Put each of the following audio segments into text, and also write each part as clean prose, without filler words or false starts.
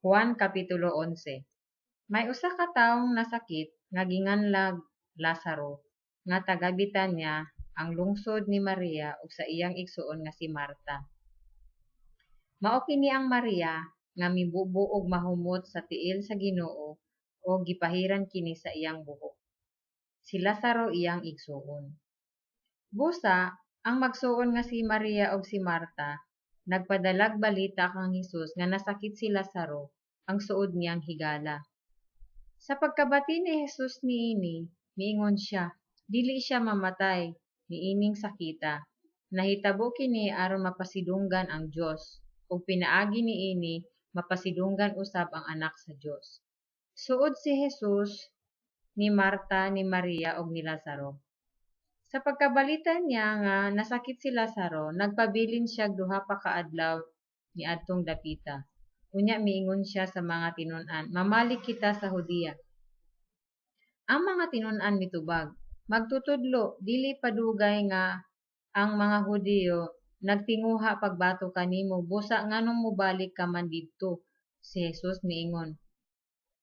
Juan Kapitulo 11. May usa ka tawong nasakit nga ginganlag Lazaro, nga taga Betania, ang lungsod ni Maria ug sa iyang igsuon nga si Marta. Mao kini ang Maria nga mibubo og mahumot sa tiil sa Ginoo ug gipahiran kini sa iyang buhok. Si Lazaro iyang igsuon. Busa, ang magsuon nga si Maria ug si Marta nagpadalag balita kang Hesus nga nasakit si Lazaro, ang suod niyang higala. Sa pagkabati ni Hesus niini, miingon siya, "Dili siya mamatay niining sakita. Nahitabo kini aron mapasidunggan ang Dios, ug pinaagi niini mapasidunggan usab ang Anak sa Dios." Suod si Hesus ni Marta, ni Maria ug ni Lazaro. Sa pagkabalita niya nga nasakit si Lazaro, nagpabilin siya duha pa ka adlaw niadtong dapita. Unya miingon siya sa mga tinun-an, "Mamalik kita sa Judea." Ang mga tinun-an mitubag, "Magtutudlo, dili pa dugay nga ang mga Hudiyo nagtinguha pagbato kanimo, busa nganong mobalik ka man didto?" Si Jesus miingon,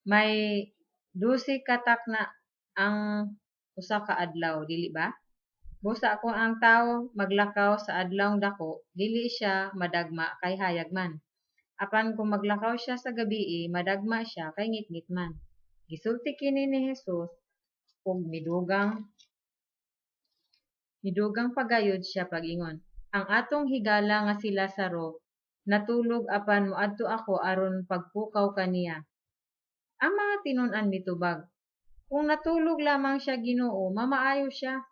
"May 12 ka takna ang usa ka adlaw, dili ba? Busa kung ang tawo maglakaw sa adlawng dako, dili siya madagma kay hayag man. Apan kung maglakaw siya sa gabii, madagma siya kay ngitngit man." Gisulti kini ni Jesus ug midugang pa gayud siya pag-ingon, "Ang atong higala nga si Lazaro natulog, apan moadto ako aron pagpukaw kaniya." Ang mga tinun-an mitubag, "Kung natulog lamang siya, Ginoo, mamaayo siya."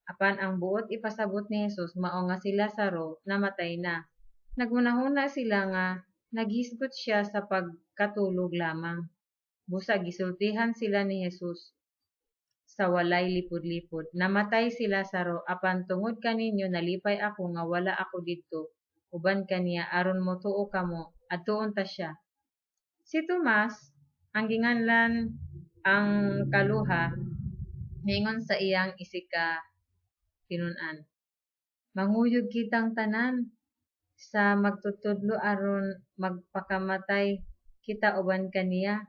Apan ang buot ipasabot ni Jesus mao nga si Lazaro namatay na. Naghunahuna sila nga naghisgot siya sa pagkatulog lamang. Busa gisultihan sila ni Jesus sa walay lipod-lipod, "Namatay si Lazaro, apan tungod kaninyo nalipay ako nga wala ako didto uban kaniya aron motuo kamo. Adtuon ta siya." Si Tomas, ang ginganlan ang Kaluha, miingon sa iyang isig ka tinun-an, "Manguyog kitang tanan sa magtutudlo aron magpakamatay kita uban kaniya."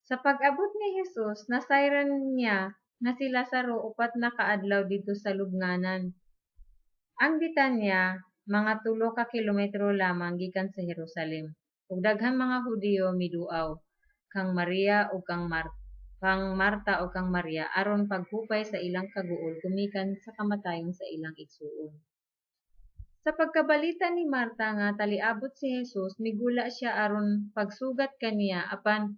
Sa pag-abot ni Jesus, nasayran niya nga si Lazaro 4 na ka adlaw didto sa lubnganan. Ang Betania mga 3 ka kilometro lamang gikan sa Jerusalem, ug daghang mga Hudiyo miduaw kang Maria ug kang Marta ug kang Maria aron paghupay sa ilang kaguol gumikan sa kamatayon sa ilang igsuon. Sa pagkabalita ni Marta nga taliabot si Jesus, migula siya aron pagsugat kaniya, apan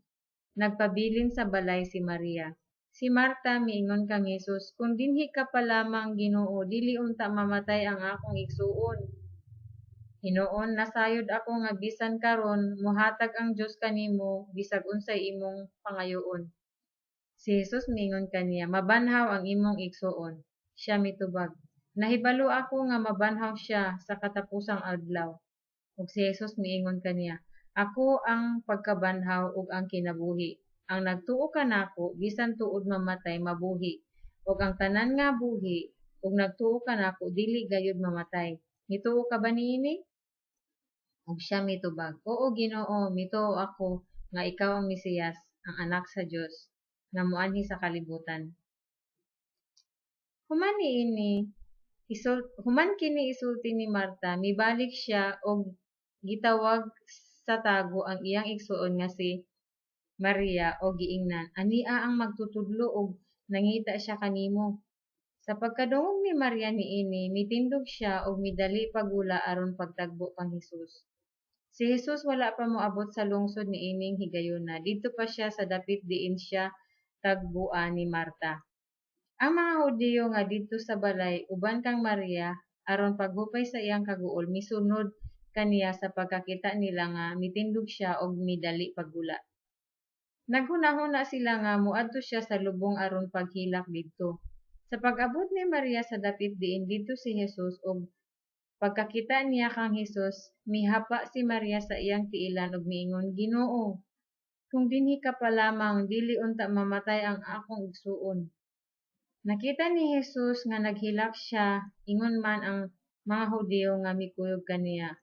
nagpabilin sa balay si Maria. Si Marta miingon kang Jesus, "Kung dinhi ka pa lamang, Ginoo, dili unta mamatay ang akong igsuon. Hinuon nasayod ako nga bisan karon mohatag ang Dios kanimo bisag unsay imong pangayoon." Si Jesus miingon kaniya, "Mabanhaw ang imong igsuon." Siya mitubag, "Nahibalo ako nga mabanhaw siya sa katapusang adlaw." Ug si Jesus miingon kaniya, "Ako ang pagkabanhaw ug ang kinabuhi. Ang nagtuo kanako, bisan tuod mamatay, mabuhi. Ug ang tanan nga buhi ug nagtuo kanako, dili gayud mamatay. Mituo ka ba niini?" Ug siya mitubag, "Oo, Ginoo, mituo ako nga ikaw ang Mesiyas, ang Anak sa Dios, nga moanhi sa kalibutan." Human kini isulti ni Marta, mibalik siya ug gitawag sa tago ang iyang igsuon nga si Maria ug giingnan, "Ania ang magtutudlo ug nangita siya kanimo." Sa pagkadungog ni Maria niini, mitindog siya ug midali paggula aron pagtagbo kang Hesus. Si Jesus wala pa moabot sa lungsod niining higayuna, didto pa siya sa dapit diin siya tagboa ni Marta. Ang mga Hudiyo nga didto sa balay uban kang Maria aron paghupay sa iyang kaguol misunod kaniya sa pagkakita nila nga mitindog siya og midali paggula. Naghunahuna sila nga moadto siya sa lubong aron paghilak didto. Sa pag-abot ni Maria sa dapit diin didto si Jesus ug pagkakita niya kang Hesus, mihapa si Maria sa iyang tiilan ug miingon, "Ginoo, kung dinhi ka pa lamang, dili unta mamatay ang akong igsuon." Nakita ni Jesus nga naghilak siya, ingon man ang mga Hudiyo nga mikuyog kaniya.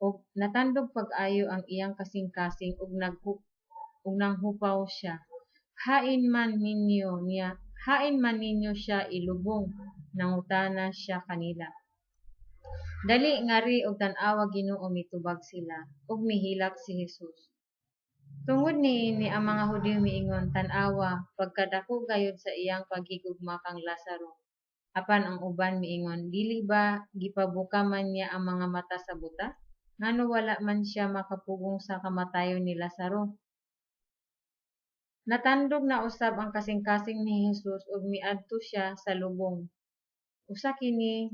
Ug natandog pag-ayo ang iyang kasing-kasing ug nanghupaw siya. Hain man ninyo siya ilubong?" nangutana siya kanila. "Dali, ngari ug tan-awa, Ginoo," mitubag sila. Ug mihilak si Jesus. Tungod niini ang mga Hudiyo miingon, "Tan-awa, pagkadako gayud sa iyang paghigugma kang Lazaro." Apan ang uban miingon, "Dili ba gipabuka man niya ang mga mata sa buta? Ngano wala man siya makapugong sa kamatayon ni Lazaro?" Natandog na usab ang kasing-kasing ni Jesus ug miadto siya sa lubong. Usa kini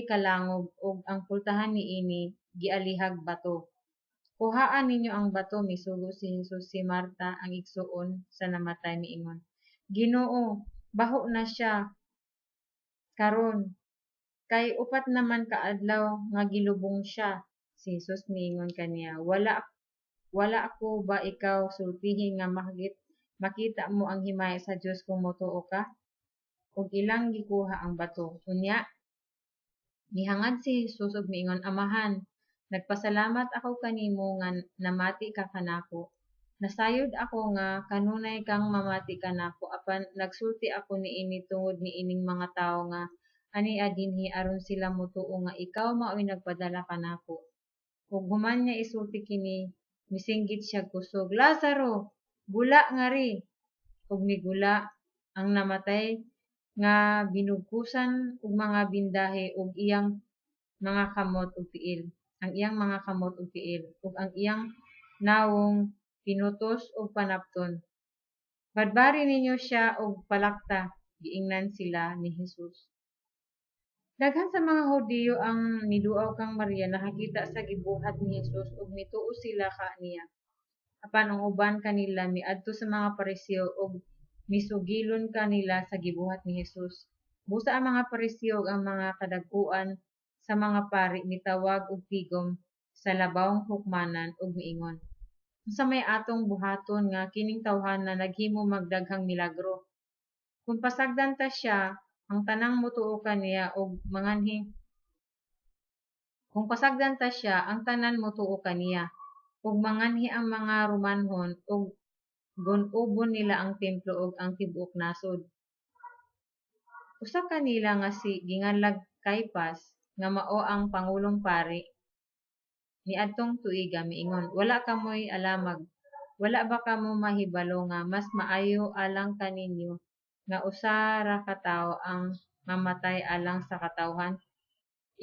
ka langub ug ang pultahan niini gialihag bato. "Kuhaa ninyo ang bato," misugo si Jesus. Si Marta, ang igsuon sa namatay, miingon, "Ginoo, baho na siya karon, kay upat na man ka adlaw nga gilubong siya." Si Jesus miingon kaniya, Wala ko ba ikaw sultihi nga makita mo ang himaya sa Dios kung motuo ka?" Ug ilang gikuha ang bato. Unya mihangad si Jesus ug miingon, "Amahan, nagpasalamat ako kanimo nga namati ka kanako. Nasayod ako nga kanunay kang mamati kanako, apan nagsulti ako niini tungod niining mga tawo nga ania dinhi aron sila motuo nga ikaw maoy nagpadala kanako." Ug human niya isulti kini, misinggit siyag kusog, "Lazaro, gula ngari!" Ug migula ang namatay nga binugkosan og mga bendahi ug iyang mga kamot ug tiil, ang iyang mga kamot ug tiil, ug ang iyang nawong pinutos og panapton. "Badbari ninyo siya ug palakta," giingnan sila ni Jesus. Daghan sa mga Hudiyo ang miduaw kang Maria nakakita sa gibuhat ni Jesus ug mituo sila kaniya. Apan ang uban kanila miadto sa mga Pariseo ug misugilon kanila sa gibuhat ni Jesus. Busa ang mga Pariseo ug ang mga kadag-oan sa mga pari mitawag og tigom sa labawng hukmanan ug miingon, "Unsa may atong buhaton nga kining tawhana naghimo mag daghang milagro? Kung pasagdan ta siya, ang tanan motuo kaniya ug manganhi Kung pasagdan ta siya, ang tanan motuo kaniya, ug manganhi ang mga Romanhon ug gun-obon nila ang templo ug ang tibuok nasod." Usa kanila nga si ginganlag Caiphas, nga mao ang pangulong pari niadtong tuiga, miingon, "Wala kamoy alamag! Wala ba kamo mahibalo nga mas maayo alang kaninyo nga usa ra ka tawo ang mamatay alang sa katawhan,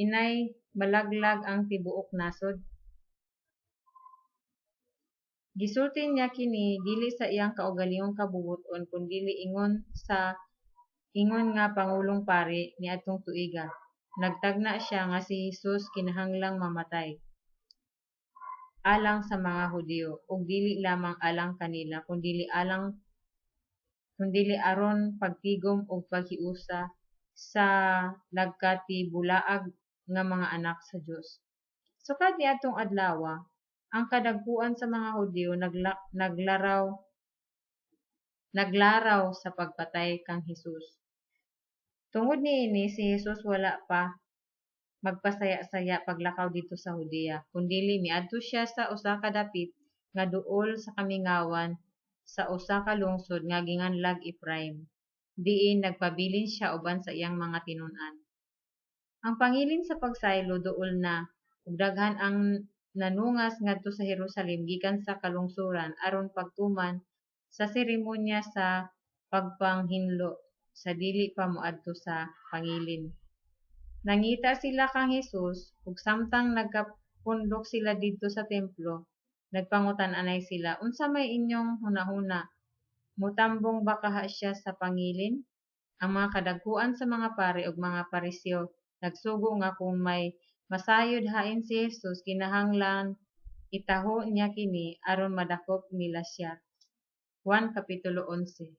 inay malaglag ang tibuok nasod?" Gisulti niya kini dili sa iyang kaugalingong kabubut-on kundili ingon nga pangulong pari niadtong tuiga. Nagtagna siya nga si Jesus kinahanglang mamatay alang sa mga Hudiyo, ug dili lamang alang kanila kundili aron pagtigom ug paghiusa sa nagkatibulaag nga mga anak sa Dios. Sukad niadtong adlawa, ang kadag-oan sa mga Hudiyo naglaraw sa pagpatay kang Hesus. Tungod niini si Jesus wala pa magpasaya-saya paglakaw didto sa Judea, kundili miadto siya sa usa ka dapit nga duol sa kamingawan sa usa ka lungsod nga ginganlag Efraim, diin nagpabilin siya uban sa iyang mga tinun-an. Ang pangilin sa pagsaylo duol na, ug daghan ang nanungas ngadto sa Jerusalem gikan sa kalungsoran aron pagtuman sa seremonya sa pagpanghinlo sa dili pa moadto sa pangilin. Nangita sila kang Jesus, ug samtang nagapundok sila didto sa templo, nagpangutan-anay sila, "Unsa may inyong hunahuna? Motambong ba kaha siya sa pangilin?" Ang mga kadag-oan sa mga pari ug mga Pariseo nagsugo nga kung may masayod hain si Jesus, kinahanglan itaho niya kini aron madakop nila siya. Juan Kapitulo 11.